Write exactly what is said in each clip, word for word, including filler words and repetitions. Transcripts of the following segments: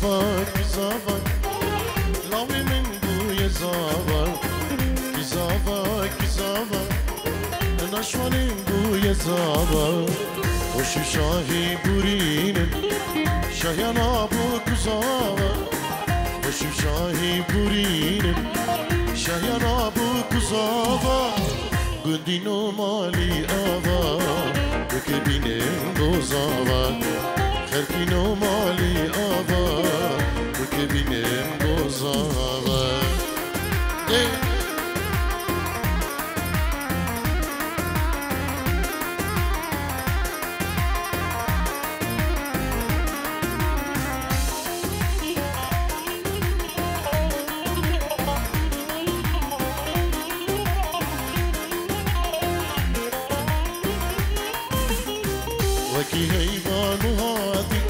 Zava, kî zava, lawê min bûye zava. Kî zava, kî zava, naşwanên bûye zava. Hoş û şahî burînin, şahiya nabû ku zava. Hoş û şahî burînin, şahiya nabû ku zava. Gundî no malî ava, bike bînin gozava. Xelkî no malî ava, bike bînin gozava. Ê! Wekî heyvan û hatî,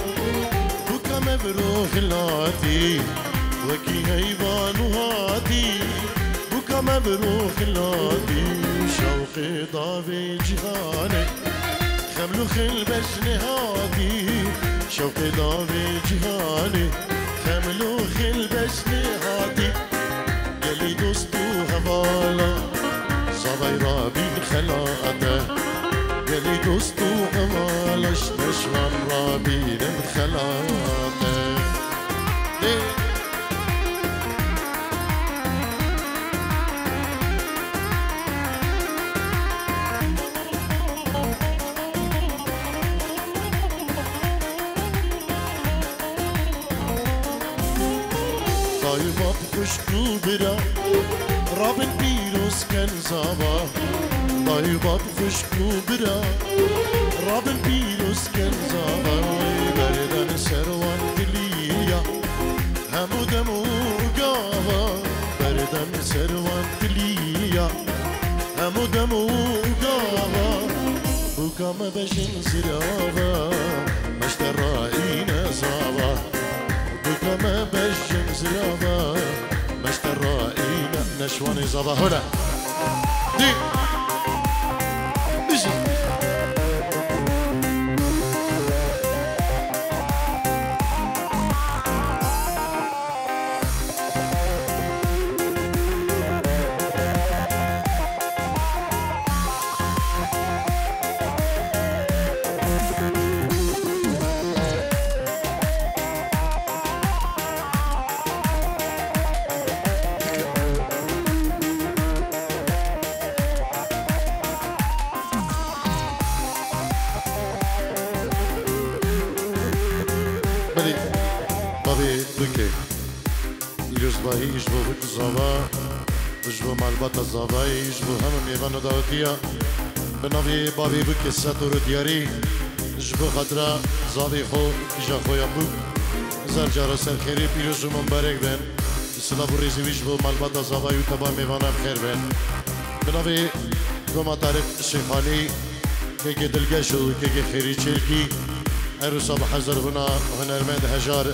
bûka me vir û xilatî. Wekî heyvan û hatî, bûka me vir û xilatî. Şewqê davê cîhanê, xeml û xilbeş nêhatî. Şewqê davê cîhanê, xeml û xilbeş nêhatî. Gelî dost û hevala, zavay rabîn xelate. Gelî dost û hevala, ji neşvan rabînin xelate. Ê! Dayê bab xwişk û bira, rabin pîroz ken zava. Dayê bab xwişk û bira, rabin pîroz ken zava. Berdem ser wan diliya, hemû dem û gava. Berdem ser wan diliya, hemû dem û gava. Bûka me bejin zirava, meşte raîne zava. Bûka me bejin zirava, meşte raîne neşwanê zava. Hole. Dî. Bijî. Belê, bavê Bikê. Pîrozbahî ji bo Bik Zava, ji bo malbata Zavayê, ji bo hemû mêvan û dawetiya. Bi navê bavê Bikê Setor û Diyarî, ji bo xatira zavê xwe, kîja xwe ya Bûk, hezar cara ser xêrê pîroz û mimbarek bin. Silav û rêzê wî ji bo malbata Zavayê û teba mêvana bi xêr bin. Bi navê Koma Tariq Şêxanî, kekê dilgeş û kekê xêrî çêlkî, erosa bi hezir bûna hunermend hejar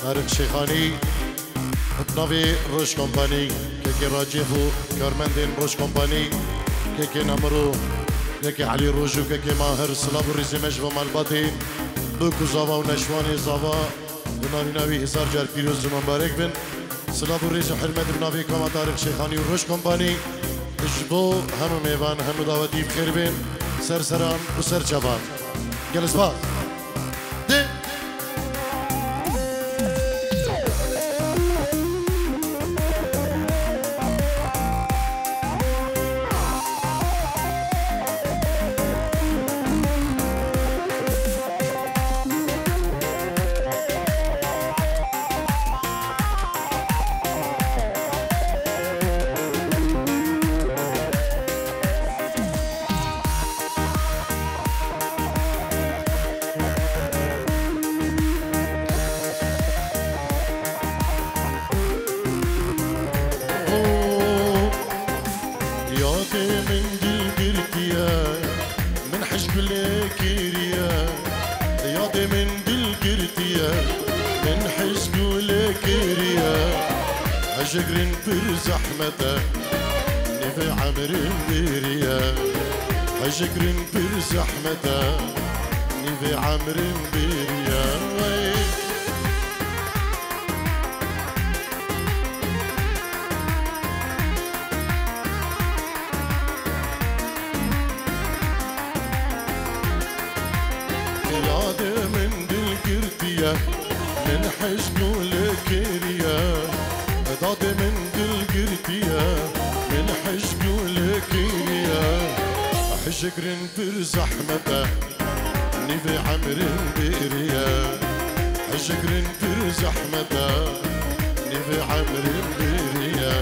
Tariq Şêxanî, bi navê Roj Kompanî, kekê Racêf û karmendên Roj Kompanî, kekê Nemir û kekê Elî Roj û kekê Mahir, silav û rêzê me ji bo malbatê Bûk û Zava û neşwanê Zava. Bi navîna wî hezar car pîroz û mimbarek bin. Silav û rêz û hurmet bi navê Koma Tariq Şêxanî û Roj Kompanî ji bo hemû mêvan, hemû dawetî bi xêr bin. Ser seran û ser çavan. Gelek spas. Dê. Yadê min dil girtiye, min hej gulê kiriye. Yadê min dil girtiye, min hej gulê kiriye. Hejgrin pir zehmet e, nîvê emrin biriye. Hejgrin pir zehmet e, nîvê emrin biriye. Girtiye, min hej gule kiriye, dadê min dil girtiye, min hej gule kiriye. Hejgirin pir zehmet e, nîvê emrin bêriye. Hejgirin pir zehmet e, nîvê emrin bêriye.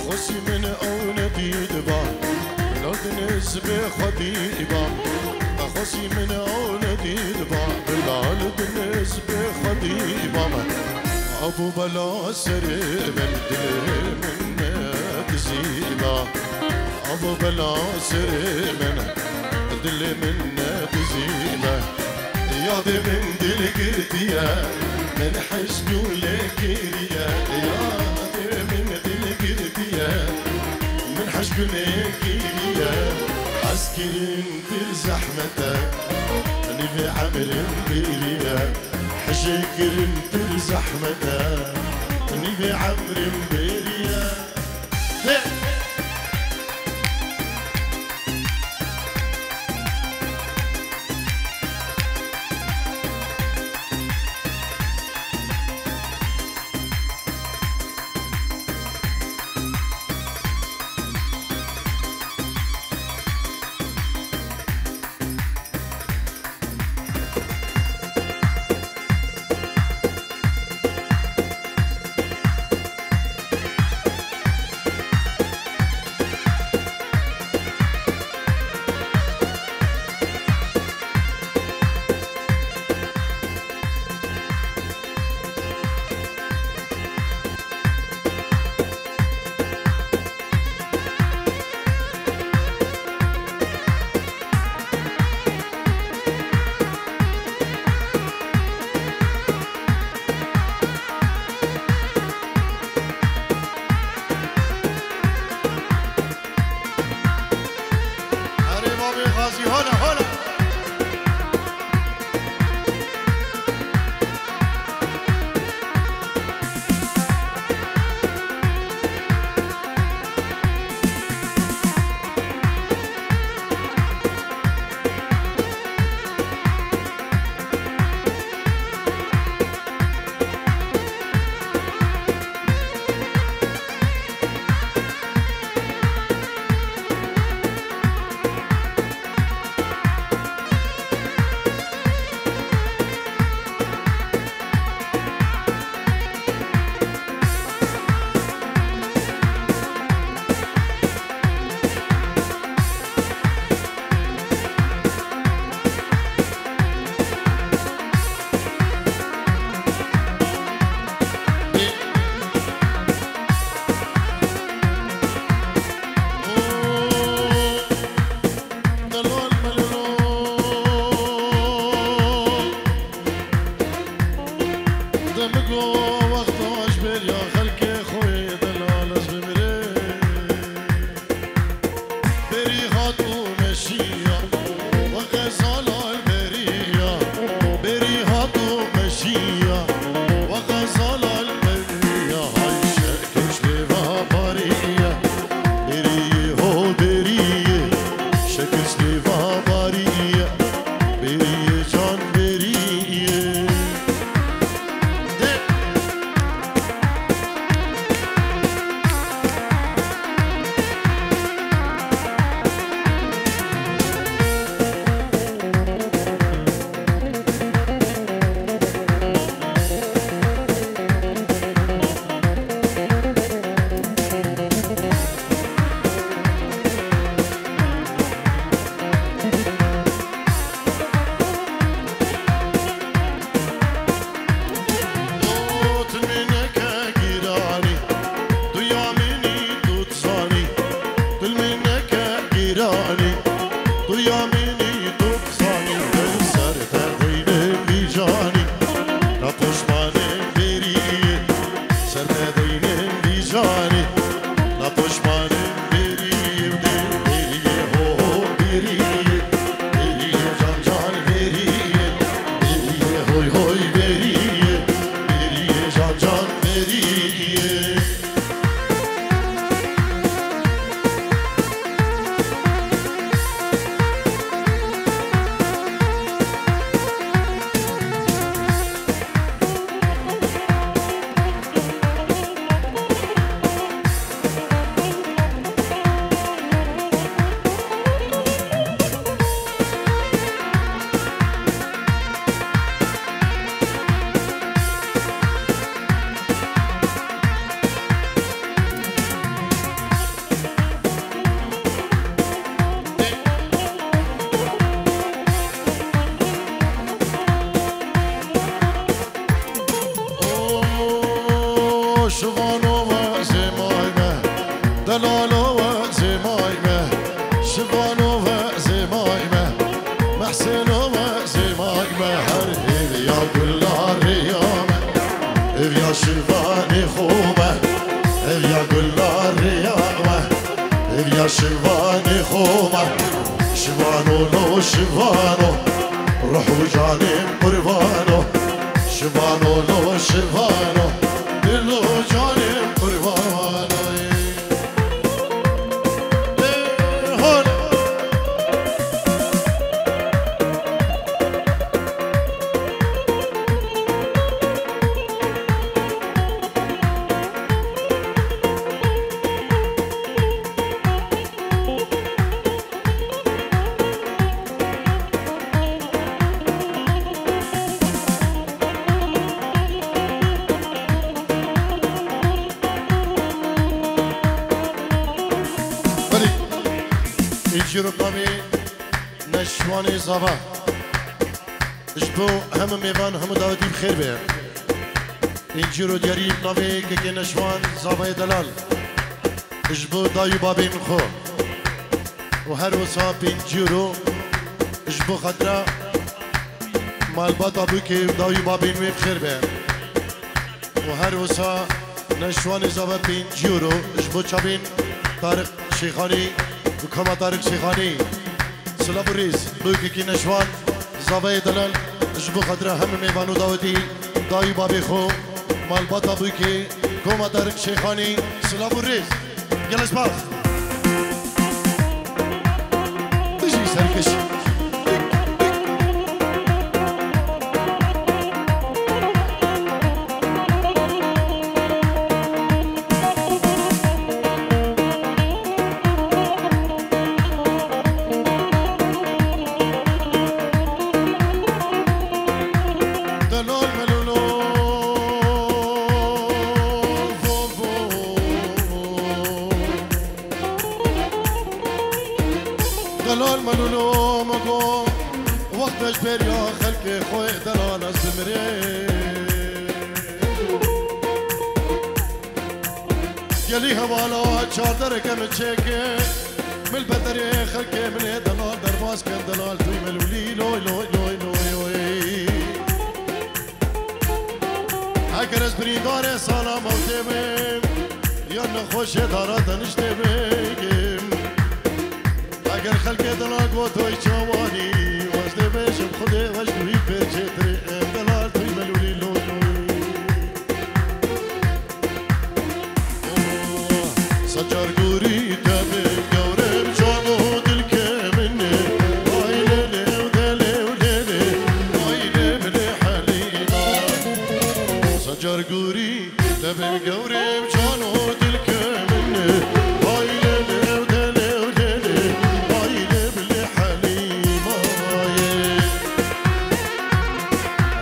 Xwesî min ew nedî diba, Bilal di nizbê xwedî ba. Xwesî min ew nedî diba, Bilal di nizbê xwedî ba. Ew bû bela serê min, dilê min nedizî ba. Ew bela serê min, dilê min nedizî ba. Yadê min dil girtiye, min hej gule kiriye. Yadê min dil girtiye, min hej gule kiriye. Hez kirin pir zehmet e, nîvê emrim bêriye. Hejê kirin pir zehmet e, nîvê emrim bêriye. Hey! Şivanê xoma, şivano lo şivano, ruh û canê min qurbano. Şivano lo şivano, dil û canê min qurbano. Ê, hol. Belê, încîro navê Neşwanê Zava. Ji bo hemû mêvan, hemû dawetî bi xêr be. Pêncîro diyarî navê kekê Neşwan Zavayê Delal. Ji bo dayî û babên xwe. Û her wisa pêncîro ji bo xatira malbata bûkê û dayî û babên wê bi xêr be. Û her wisa Neşwanê Zava pêncî euro ji bo çavên Tariq Şêxanî û koma Tariq Şêxanî. Silav û rêz, bûkekî Neşwan Zavayê Delal ji bo xatira hemî mêvan û dawetî dayî û babê xwe, malbata bûkê, koma Tariq Şêxanî. Silav û rêz. Gelek spas. Bijî serkeş. Delal melolo, vo, vo. Delal melolo me got, wext ji beriya xelkê xwe delal ez bimirê. Gelî hevala çardereke min çêke, min li beterê xelkê min ê delal derbas kin, delal tûy melûlî, loy, loy, loy, loy, loy. Eger ez birîndarê sala mewtê bim, ya nexweşê dara teniştê bigim. Eger xelkê delal got toy çawanî, ez dê bêjim Xwedê weş bi wî pê çêtirê, em delal tûy melûlî, loy, loy. Sencar gurî te bim gewrê bi can û dilkê min e. Ay lê lê û de lê û lê lê. Ay lê bilê Helîma. Sencar gurî te bim gewrê bi can û dilkê min e. Ay lê lê û de lê û lê lê. Ay lê bilê Helîma ye.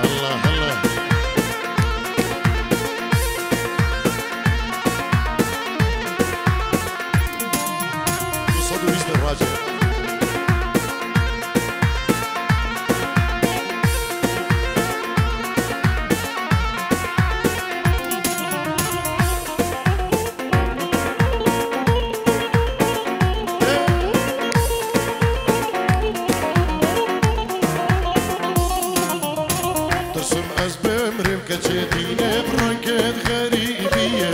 Allah Allah. Du sed û bîst race. Tirsim ez bimrim keçê dînê bi rengê xerîbî ye.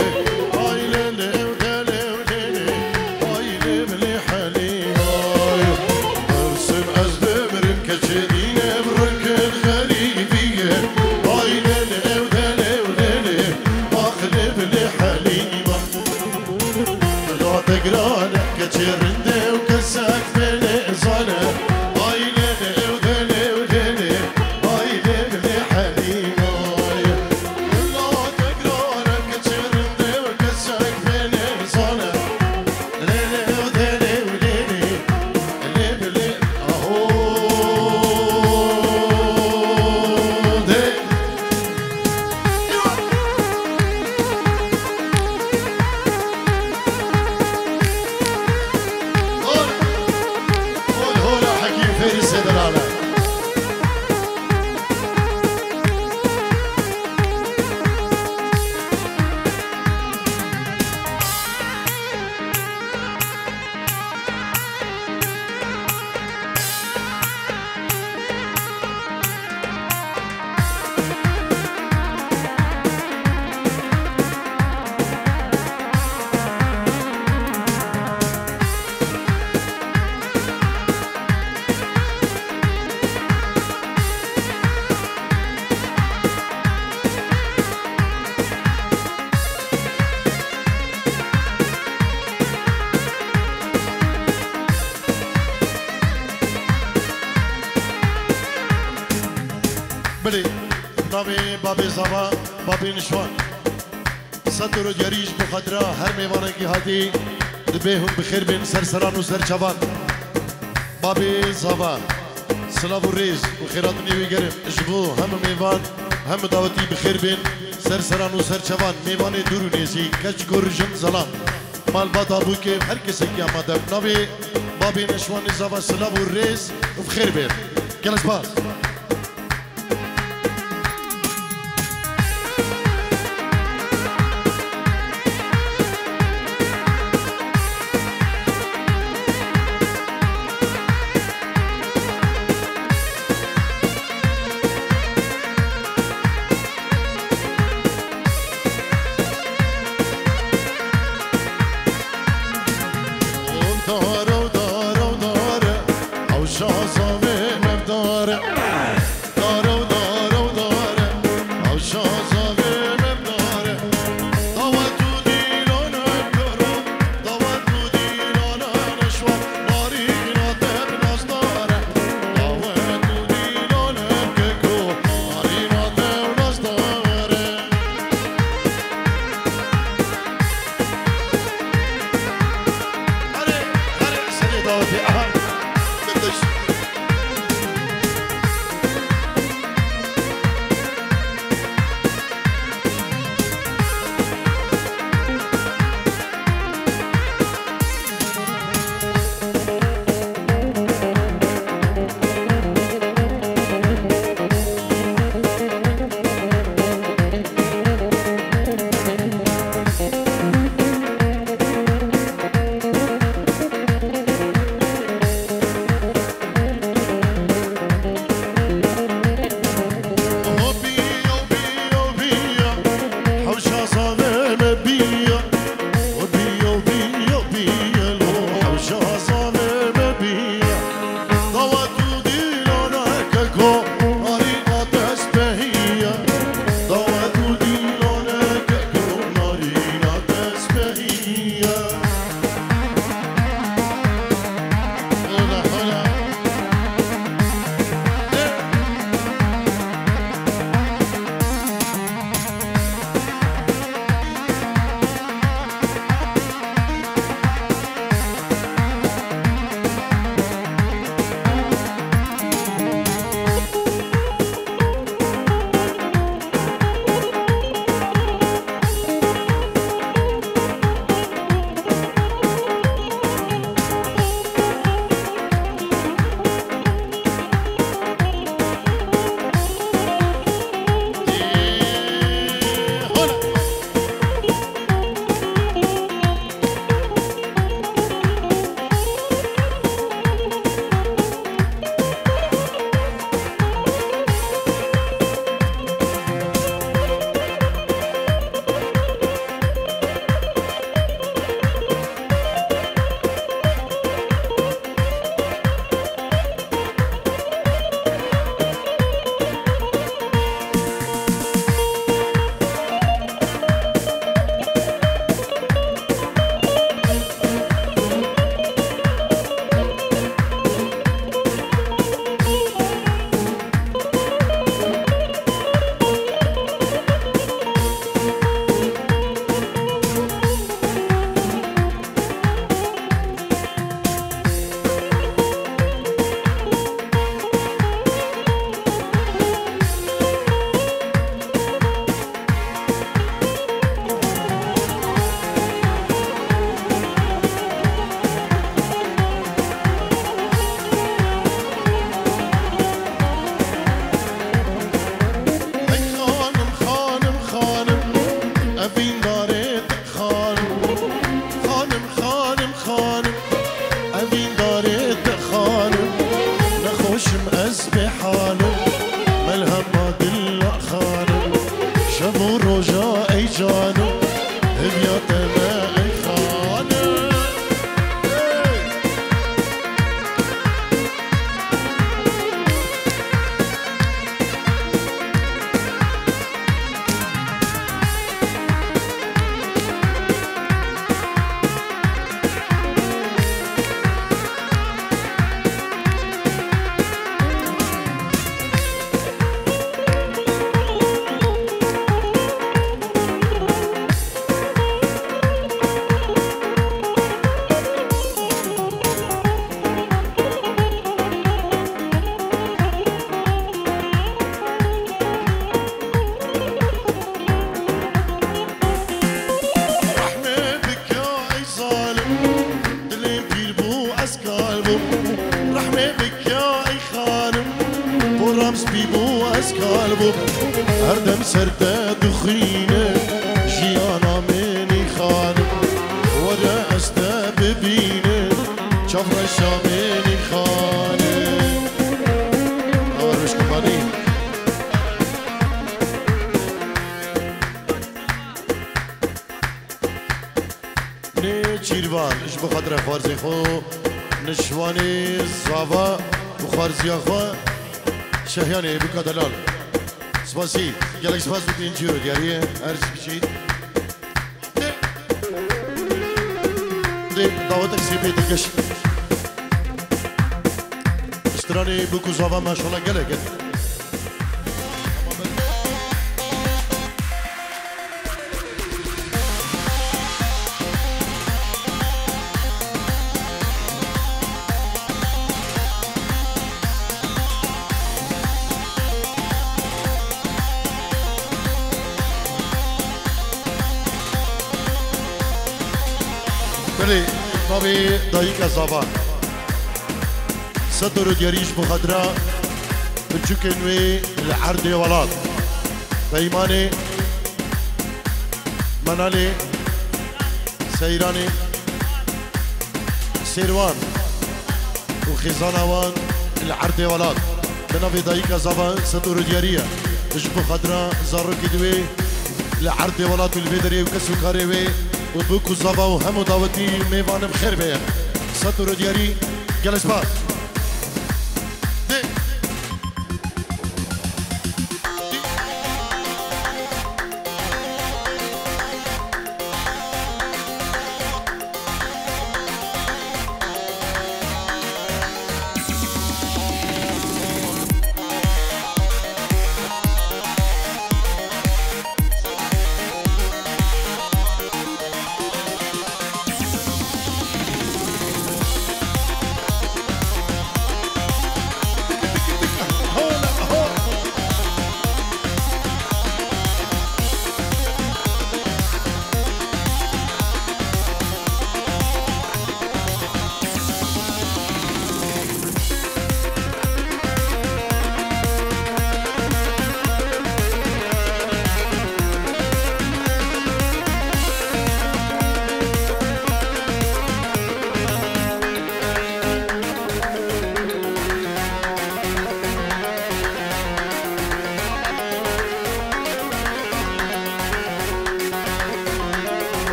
Ay lê lê û de lê û lê lê. Ay lê bilê Helîma. Tirsim ez bimrim keçê dînê bi rengê xerîbî ye. Ay lê lê û de lê û lê lê. Ax lê bilê Helîma. Bila te giran e, keçê rind e û kesek pê nêzan e. Ay lê lê û lê lê û lê lê, ay lê lê Helîma ye. Bila te giran e, keçê rind e û kesek pê nêzan e. Lê lê û lê lê û lê lê, lê bi lê, aho, dê. Navê babê Zava, babê Nişwan. Sed euro diyarî ji bo xatira her mêvanekî hatî, dibê hûn bi xêr bên ser seran û ser çavan. Babê Zava, silav û rêz û xêratinê wê gerim ji bo hemû mêvan, hemû dawetî bi xêr bên ser seran û ser çavan. Mêvanê dûr û nêzîk, keç kur jin zelam, malbata bûkê, her kesekî amade. Navê babê Nişwanê Zava, silav û rêz û bi xêr bên. Gelek spas. Dare û dare û dare, hewşa zavê mevdare. Dare û dare û dare, hewşa zavê mevdare. Dawet û dîlane kero, dawet û dîlane neşwa, narîna te bi nas dare. Dawet û dîlane keko, narîna te bi nas dare. Erê, erê, serê dawetê, aha. Bindiş. Her dem ser te dixwîne, jiyana min nîxane. Were ez te bibîne, çavreşa min nîxane. Awa roj kurbanî. Nêçîrvan, ji bo xatirê xwarzê xwe, nişvanê zava û xwarziya xwe, Şehyanê Bûka Delal. Spasî, gelek spas, bûkên cîro diyariyê, her ji bişît. Dê, dê, dawetek sê pê dikiş. Stranê Bûk û Zava maşallah gelek e. Belê, navê dayika zava. Sed euro diyarî ji bo xatira biçûkên wê li erdê welat. Peymanê, Menalê, Seyranê, Sêrwan û xêzana wan li erdê welat. Bi navê dayika zava sed euro diyarî ye. Ji bo xatira zarokê di wê li erdê welat û li vê derê û kes û karê wê û bûk û zava û hemû dawetî mêvan bi xêr bê. Sed euro diyarî, gelek spas. Dê.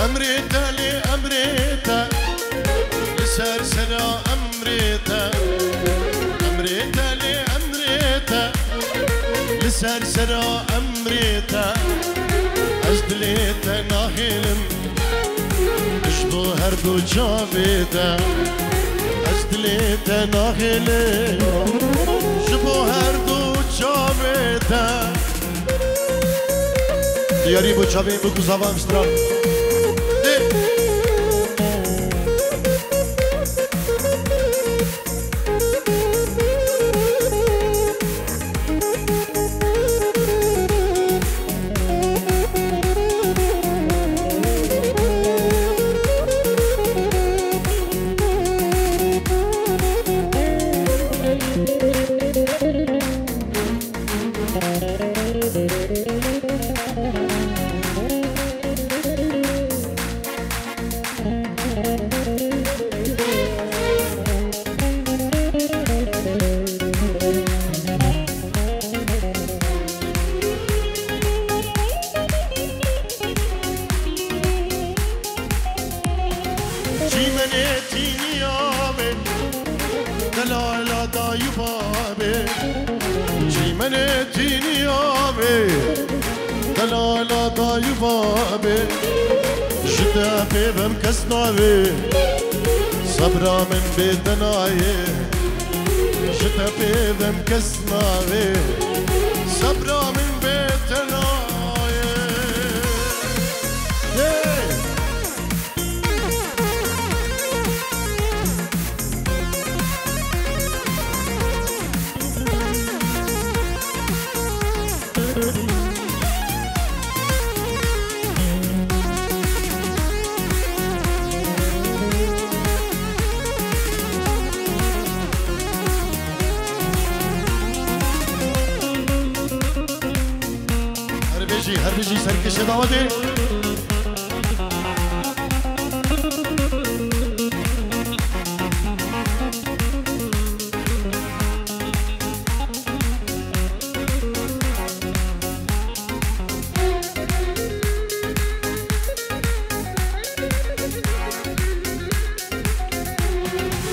Emrê te lê emrê te, li ser sera emrê te. Emrê te lê emrê te, li ser sera emrê te. Ez dilê te nahêlim, ji bo her du çavê te. Ez dilê te nahêlim, ji bo her du çavê te. Diyarî bo çavên bûk û zavan stran. Dê. Çîmenê tîniya wê, delala dayî babê. Çîmenê tîniya wê, delala dayî babê. Ji te pê vem kes navê, sebra min bê te nayê. Ji te pê vem kes navê, sebra min bê te nayê. Jî serkêşê dawetê.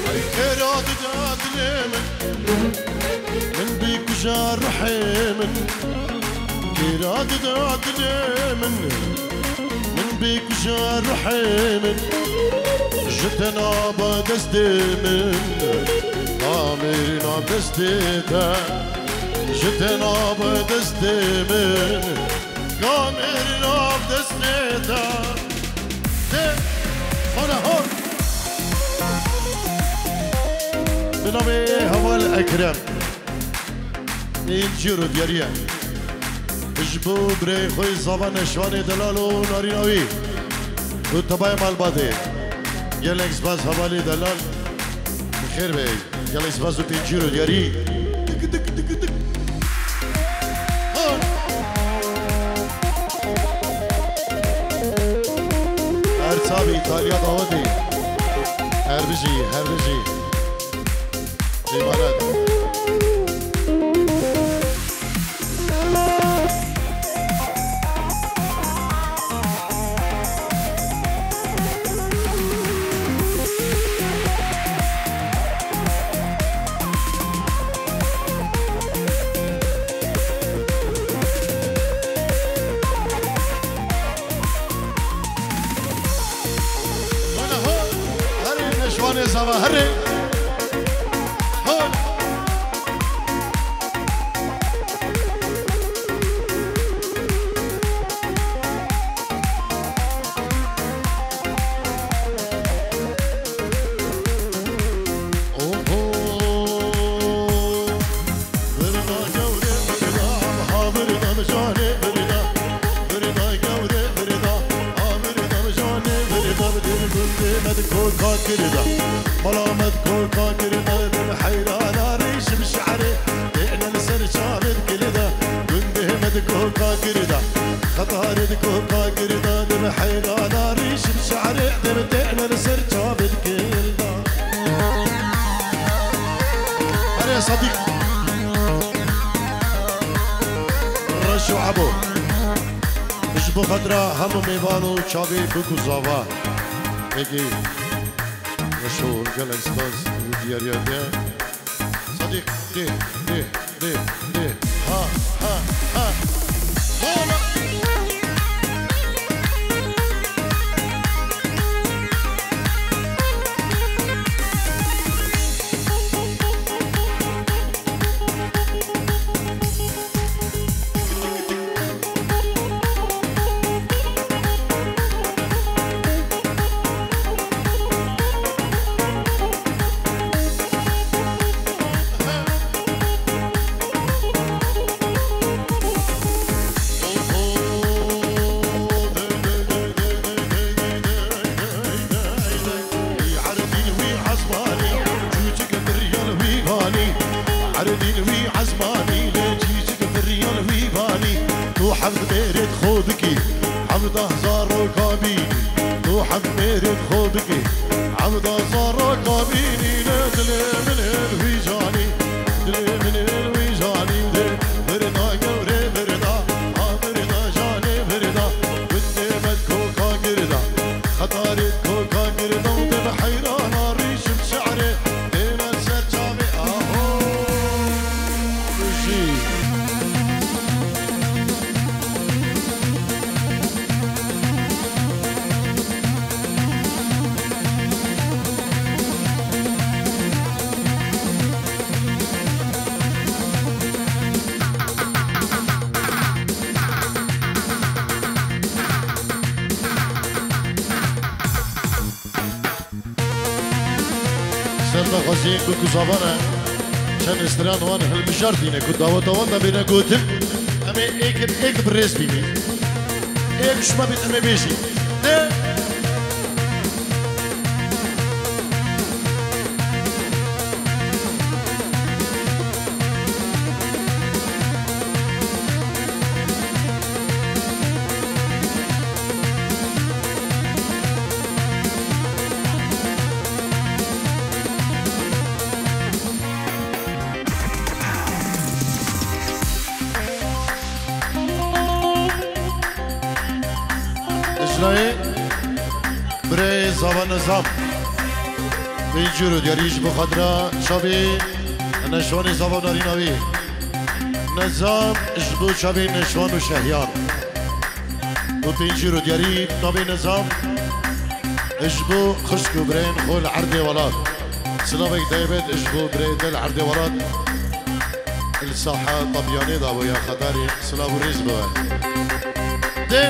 Ay, kera dida dilê min, min bikuje ruhê min. Kera dida dilê min, min bikuje ruhê min. Ji te nabe destê min, ka mêrî nav destê te. Ji te nabe destê min, ka mêrî nav destê te. Te, hona hon. Bi navê Heval Ekrem. Ê cîr û diyarî ye. Ji bo birayê xwe zava Neşwanê delal û narîna wî û tebayê malbatê. Gelek spas hevalê delal. Bi xêr be. Gelek spas û pêncî ro diyarî. Tik, tik, tik, tik. Her çavî Îtalya dawetê. Her bijî, her bijî. Îbaret. Hona ho, herê Neşwanê zava, herê. Ho. Oho. Birina gewre birina, ha birina bi canê birina. Birina gewre birina, ha birina bi canê birina. Bi dil gundê me di koka kirida. Mala me di koka kirida. Dil heyrana rêşim şe'rê. Têne li ser çavê di kilida. Gundê me di koka kirida. Xetarê di koka kirida. Dil heyrana rêşim şe'rê. Dil têne li ser çavê di kilida. Erê Sedîq. Reşo Ebo. Ji bo xetra hemû mêvan û çavê bik û zava. Peki. Reşo gelek spas û diyariya te. Sedîq, dê, dê, dê, dê. Ha, ha, ha. Hola. Erdîn wî ezmanî, çûçik bir yal wî vanî. Erdîn wî ezmanî, lê çûçik bir yal wî vanî. Tu heft mêrê xwe dikî, hevdeh zaroka bînî. Tu heft mêrê xwe dikî, hevdeh zaroka bînî. Lê dilê min ê li wî canî, dilê min ê li wî canî. Dê birina gewrê birina, a birina canê birina. Gundê me koka girda. Xetarê koka girdan te bi heyrana rîşim şe'rê têne ser çavê aho jî. Ser daxwaziyên ku ku zavana çend stran wan hilbijartîne ku daweta wan de bêne gotin, em ê êk, êk bi rêz bînî. Êk şima bît em ê bêjî. De Birê Zava Nizam. Pêncî ro diyarî ji bo xatira çavê neşwanê Zava Narîna wî. Nizam ji bo çavê neşwan û şehyar. Û pêncî ro diyarî navê Nizam ji bo xişk û birayên xwe li erdê welat. Silavek taybet ji bo birayê te li erdê welat. Li saha Tabyanê de bû ya Xetarê, silav û rêz bi we. Dê.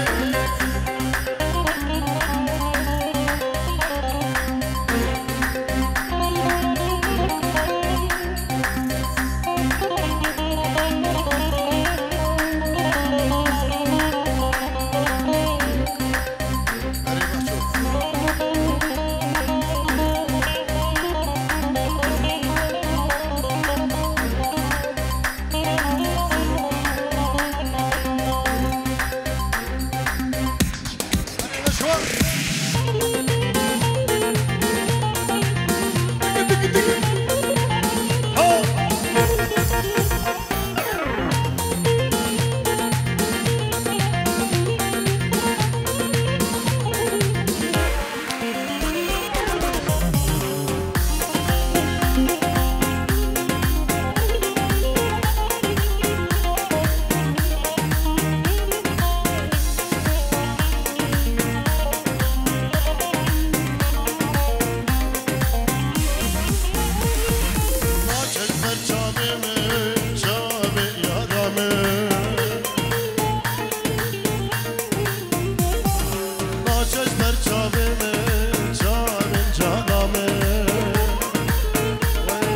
Naçe ji ber çavê min, çavê yara min. Naçe ji ber çavê min, çavên cana min. Wey.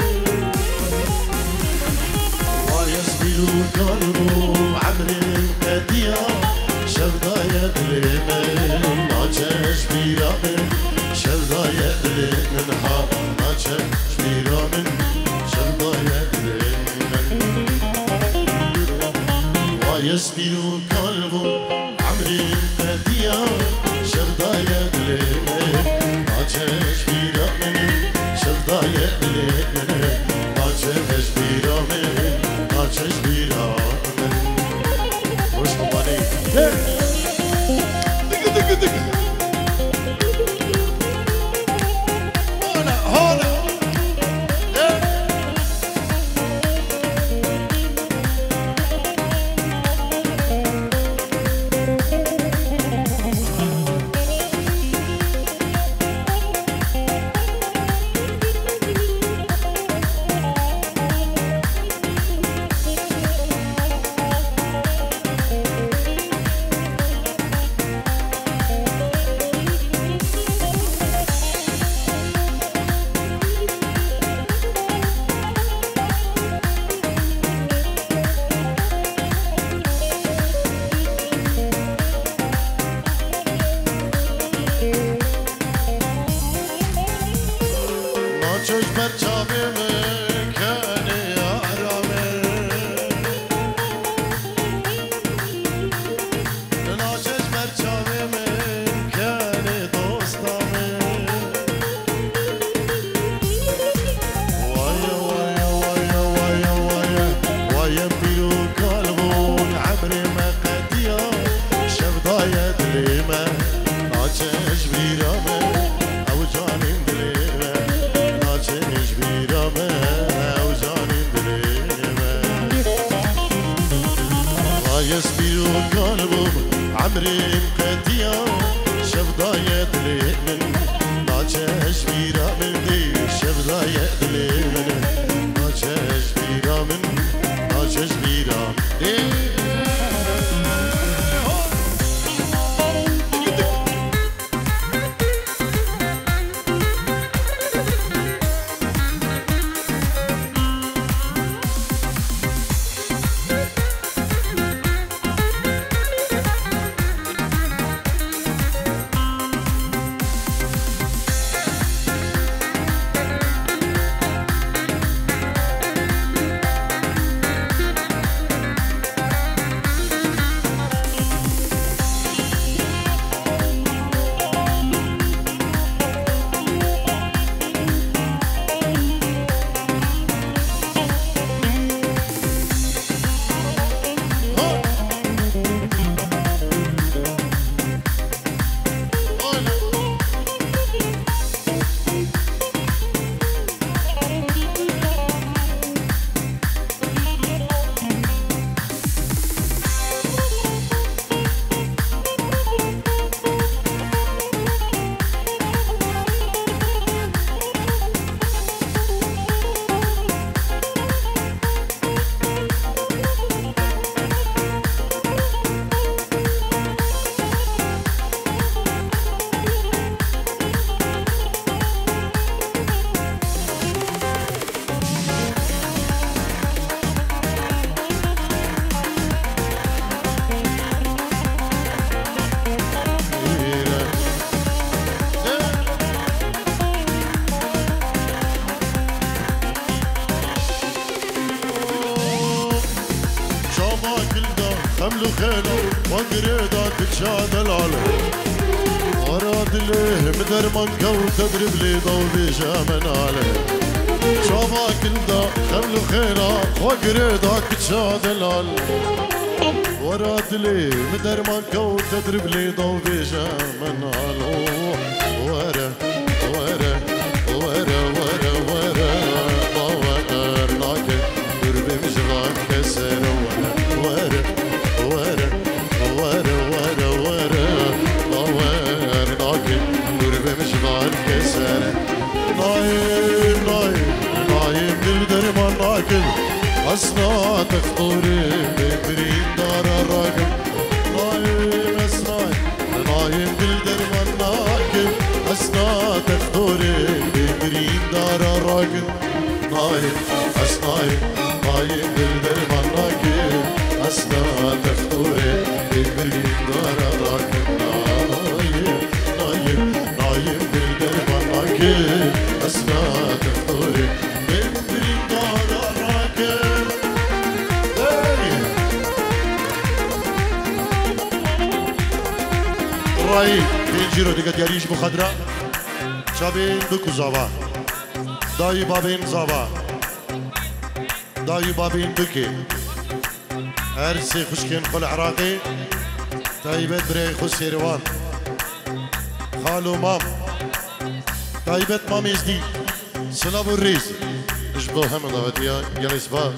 Wa ez bîr û kal bûm, emrê min qediya, şev daye dilê min. Naçe ji bîra min, şev daye dilê min ha. Naçe ji bîra min, şev daye dilê min. Wa ez bîr û kal bûm, emrê min qediya, şev daye dilê min. Naçe ji bîra min, şev daye dilê min. Naçe ji bîra min, naçe ji bîra min. Hoş bulduk. Hey! Digi, digi, digi. Hala, hala. Hey! Naçe ji ber çavê min, kenê yara min. Naçe ji ber çavê min, kenê dosta min. Waye, waye, waye, waye, waye. Waye pîr û kal bûn, emrê me qetiya. Şev daye dilê me, naçe ji bîra me. Ew canên dilê me, naçe ji bîra me. Ew canên dilê me. Layez pîr û kal bûm, emrê min qetiya, şev daye dilê min. Naçe ji bîra min dê, şev daye dilê min. Naçe ji bîra min, naçe ji bîra min dê. Xeml û xêla xwe girê da kiça delal. Wera dilê min derman kewte dirib lê da û bêje menal. Çava kilda xeml û xêla xwe girê da kiça delal. Wera dilê min derman kewte dirib lê da û bêje menal. Were, were, were, were, were, bawer nake. Gurbê min ji van kesere were, were, were, were, were, were, bawer nake. Gurbê min ji van kesere. Nayê, nayê, nayê, dil derman nakim. Esna textorê bê birîndara rakim. Nayê, esna, nayê, dil derman nakim. Esna textorê bê birîndara rakim. Nayê, ez nayê, nayê, dil derman nake. Ez na textorê, bê birîndara rakim. Nayê, nayê, nayê, dil derman nake. Ez na textorê, bê birîndara rakim. Hey! Rayî, pêncî ro dike diyarî ji bo xwe dira. Çavên bik û zava. Dayî babên zava. Dayî babên bikê. Her sê xwişkên xwe li Iraqê. Taybet birayê xwe Sêrvan. Xalo mam. Taybet mam Êzdî. Silav û rêz. Ji bo hemû dawetiya gelê spas.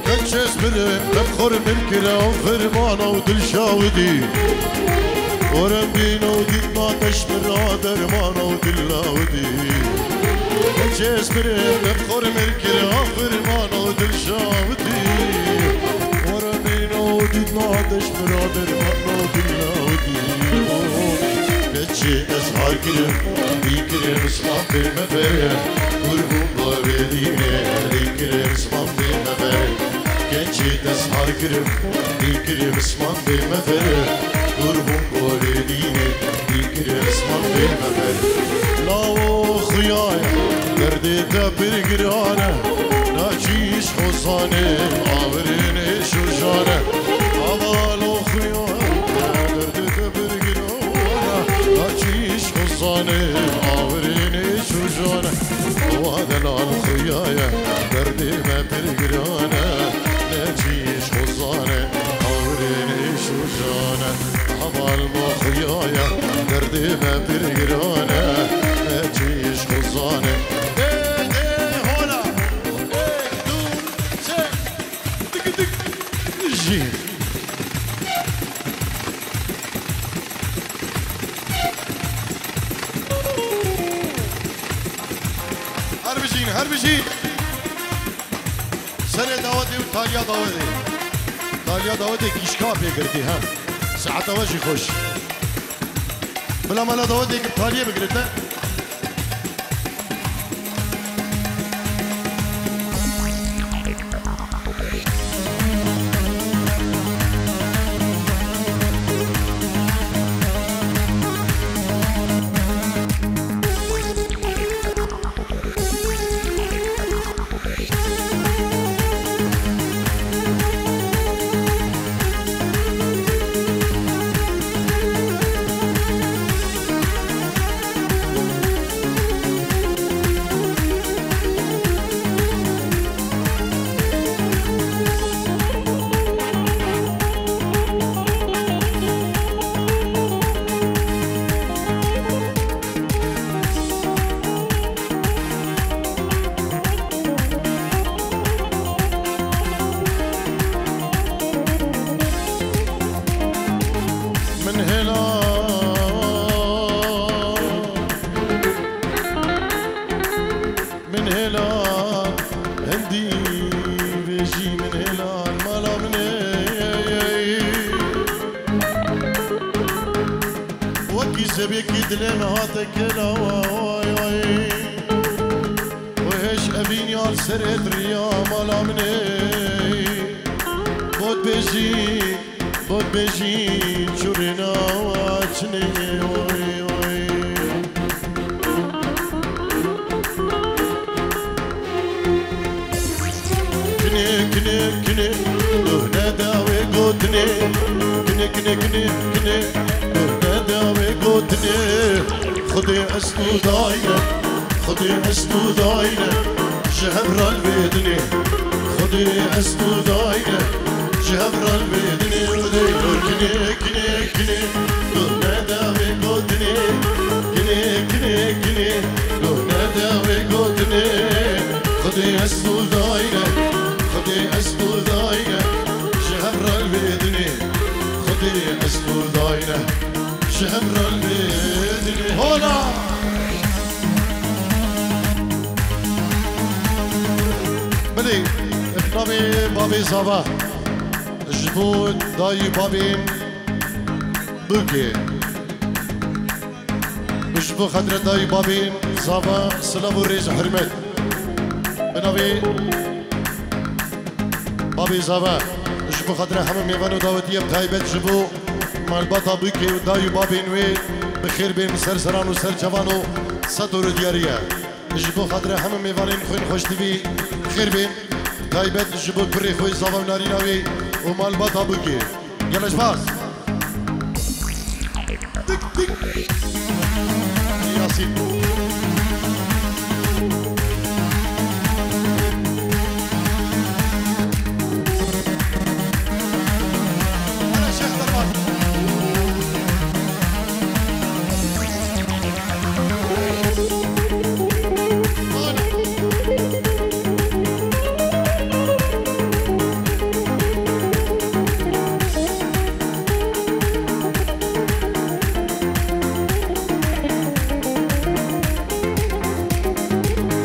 Keçes bilim, em xor min kira, fermana û dilşawidî. Orem bîn û dîtma teşmira, dermana û dilawidî. Keçes bilim, em xor min kira, fermana û dilşawidî. Orem bîn û dîtma teşmira, dermana û dilawidî. Keçê ez har kirim, bîkirim, islam bê me fere. Gurbûn bavê dînê, bîkirim, islam bê me fere. Keçê ez har kirim, bîkirim, islam bê me fere. Gurbûn bavê dînê, bîkirim, islam bê me fere. Lawo xuyay, derdê te pir giran e. Naçî ji xwe zanê, awirên êş û jan e. Ava lo xuyay, derdê te pir giran e. Naçî ji xwe zanê, awirên êş û jan e. Wa delal xuyaye, derdê me pir giran e. Naçî ji xwe zanê, awirên êş û jan e. Heval me xuyaye, derdê me pir giran e. Naçî ji xwe zanê. Ê, ê, hola. Ê, du, sê. Tik, tik. Jî. Her bijîn, her bijîn. Serê dawetê û taliya dawetê. Taliya dawetê kîşka pê girtî, hem. Saeta we jî xweş. Bila mala dawetê ki taliyê bigirite. Cebekî dilê min hate kela, way, way. Û hêj evîn ya li serê diriya mala min ê. Bot bêjî, bot bêjî, çûrê nawa çinê, way, way. Kinê, kinê, kinê, guh nede wê gotinê. Kinê, kinê, kinê, kinê, guh nede wê gotinê. Xwedê ez tu dayne, Xwedê ez tu dayne, ji hev re li vê dinê. Xwedê ez tu dayne, ji hev re li vê dinê. Kinê, kinê, kinê, guh nede wê gotinê. Kinê, kinê, kinê, guh nede wê gotinê. Xwedê ez tu dayne, Xwedê ez tu dayne, ji hev re li vê dinê. Xwedê ez tu dayne, ji hev re li vê dinê. Hola! Bilê, bi navê Bavê Zava, ji bo dayî babên Bûkê. Ji bo xatirê dayî babên Zava, silav û rêz û hurmet. Bi navê Babê Zava, ji bo xatirê hemû mêvan û dawetiyê, bi taybet ji bo malbata Bûkê û dayî û babên wê, bi xêr bên, bi ser seran û ser çavan û sed û diyarî ye. Ji bo xatirê hemû mêvanên xwên xweştivî, bi xêr bên. Taybet ji bo kurê xwe Zava û narîna wê û malbata Bûkê. Gelek spas. Tik, tik. Yasîn. Hele Şêx Derman.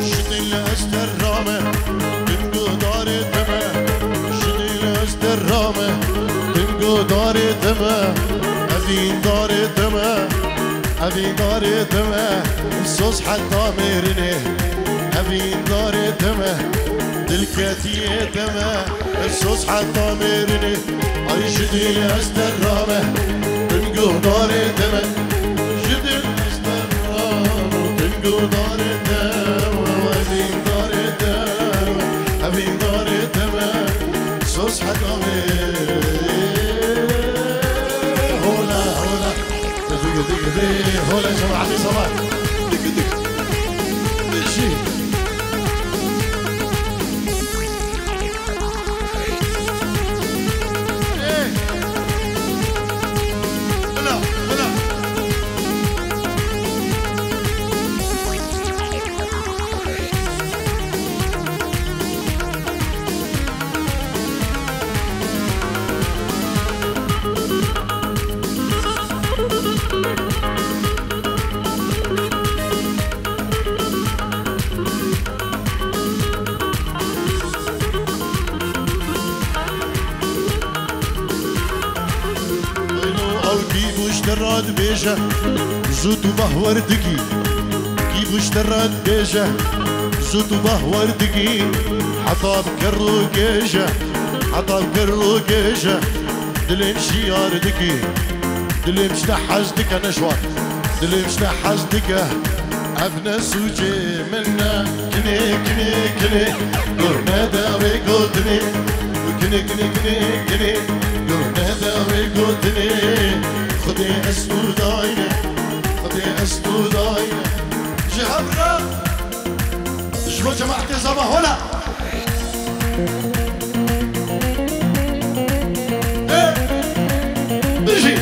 Ji dil ez te rame, ding û darê te me. Ji dil ez te rame, ding û darê te me. Evîn darê te me, evîn darê te me. Soz heta mêrinê, evîn darê te me. Dilketiyê te me. Soz heta mêrinê, ay ji dil ez te rame, ding û darê te me. Ji dil ez te rame, ding û darê te me, evîn darê te me, evîn darê te me. Soz heta mêrinê, hola, hola. Digi, digi, digi, hola, cemaatê Zava. Digi, digi. Digi. Ew kî bû ji te re dibêje, zû tu vah wer dikî. Kî bû ji te re dibêje, zû tu vah wer dikî. Heta bi ker û gêje, heta bi ker û gêje, dilê min şiyar dikî. Dilê min ji te hez dike, ne ji wan. Dilê min ji te hez dike. Ev ne sûcê min e. Kinê, kinê, kinê, guh nede wê gotinê. Kinê, kinê, kinê, kinê, guh nede wê gotinê. Xwedê ez tu dayne, Xwedê ez tu dayne. Ji hev re, ji bo cemaetê Zava, hola. Ê, bijî.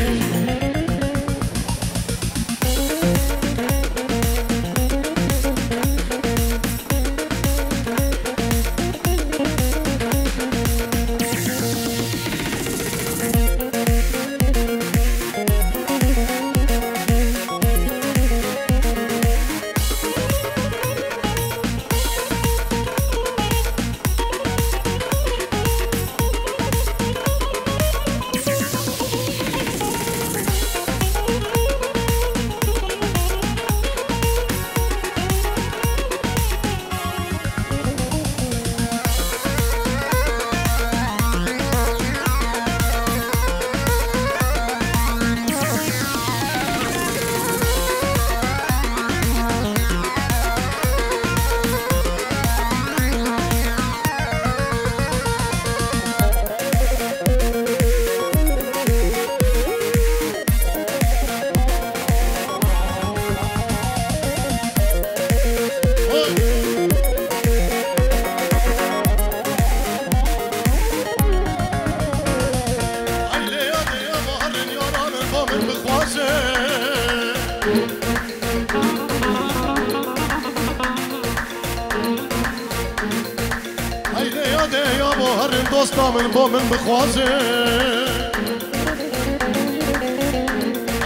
Asta min bo min bixwaze,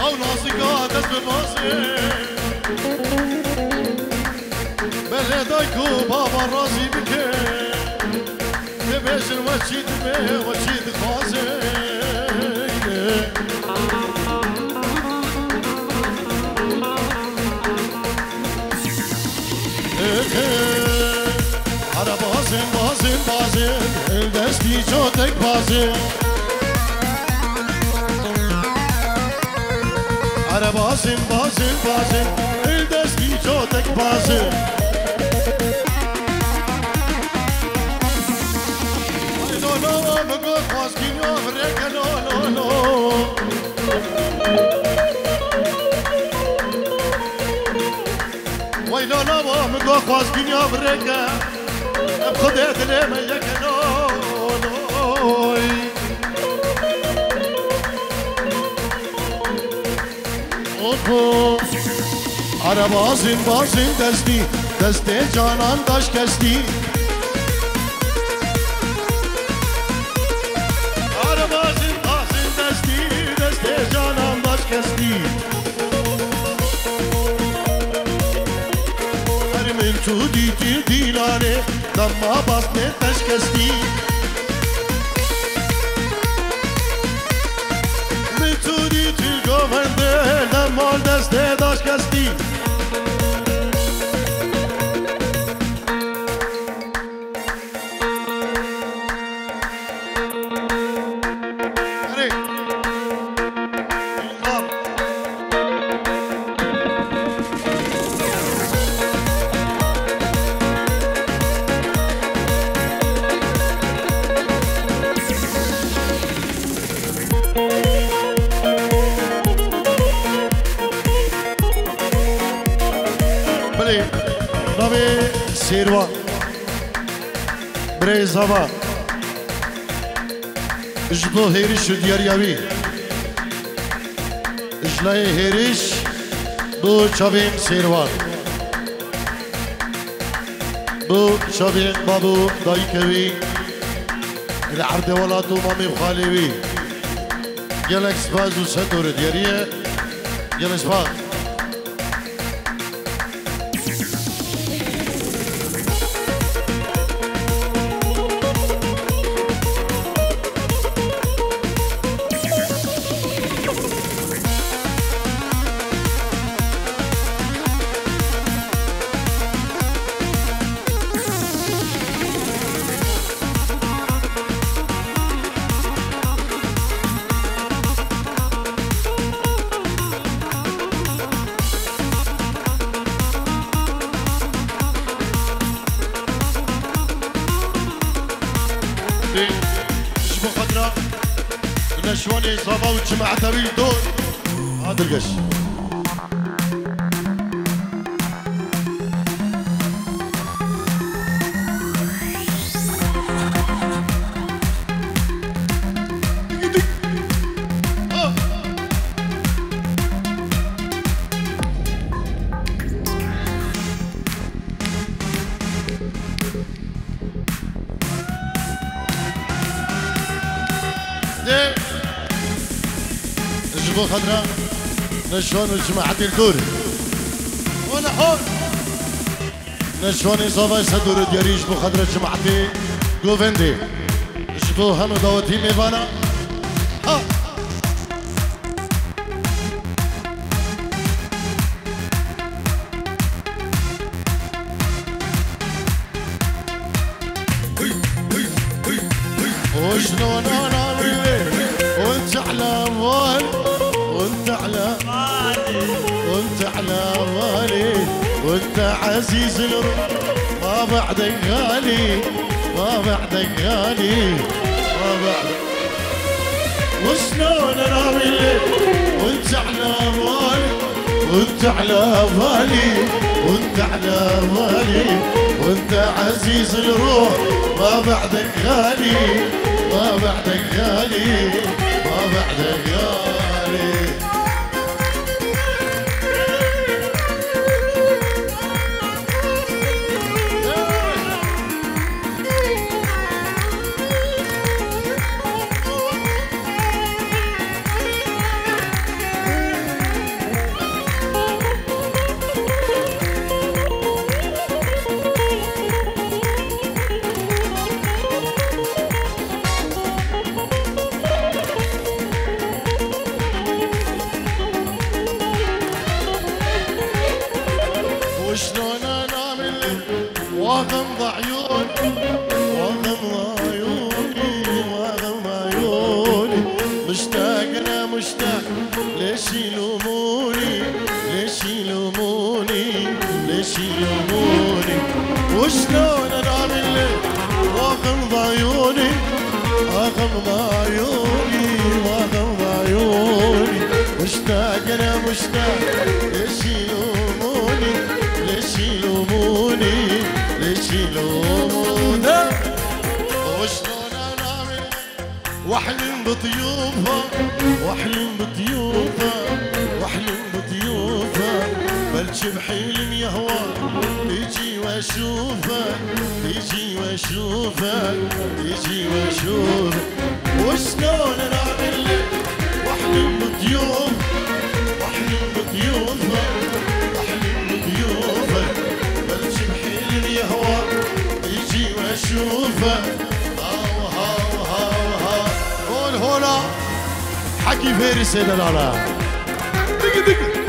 ew nazika dest bi bazê. Belê dayk û baba razî bike, dibêjin we çi divê, we çi dixwaze. Here bazin, bazin, bazin, el destî çotek bazin. Here bazin, bazin, bazin, el destî çotek bazin. Ay lo lo, mi got xwazkî yo, virêke lo lo lo. Wey lo lo, mi got xwazkî yo, virêke. Em xwedê dilê me yeke lo lo. Oho. Are bazin, bazin destî, destê canan daş kestî. Are bazin, bazin destî, destê canan daş kestî. Her min tu dîtî dîlanê, dema basnê teşkestî. Min tu dîtî govendê, dema destê daşkestî. Erê. Belê, navê Sêrwan. Birêz Hava. Ji bo hêriş û diyariya wî. Ji layê hêriş bo çavên Sêrwan. Bo çavên bab û dayikê wî. Li erdê welat û mamê û xalê wî. Gelek spas û sedor diyarî ye. Gelek spas. Ji bo xatira neşwanê zava û cemaeta wî li dor. Adilgeş. Dê ji bo xatira neşwan û cemaetê li dor. Wala hol. Neşwanê zavay sedor û diyarî ji bo xatira cemaetê govendê. Ji bo hemû dawetî mêvana. Ha! وشلون انا اريد وانت على بالي، وانت على، وانت على بالي، وانت عزيز الروح، ما بعدك غالي، ما بعدك غالي، ما بعدك. وشلون انام الليل وانت على بالي، وانت على بالي، وانت على بالي، وانت عزيز الروح، ما بعدك غالي، ما بعدك غالي، ما بعدك غالي. مشتاق، أنا مشتاق، ليش يلوموني، ليش يلوموني، ليش يلوموني؟ وشلون أنا أعمل لك؟ واغمض عيوني، أغمض عيوني، وأغمض عيوني. مشتاق، أنا مشتاق، ليش يلوموني، ليش يلوموني، ليش يلوموني؟ وشلون أنا أعمل لك؟ واحلم بضيوفها، واحلم بضيوفها، واحلم بضيوفها. بلكي بحلم يهوى، تيجي واشوفها، تيجي واشوفها، تيجي واشوفها. وشلون انا اعمل لك؟ واحلم بضيوف، واحلم بضيوفها، واحلم بضيوفها. بلكي بحلم يهوى، تيجي واشوفها. هاو، هاو، هاو، هاو. قول هولا. حكي فارس يا دلالة. دقي، دقي.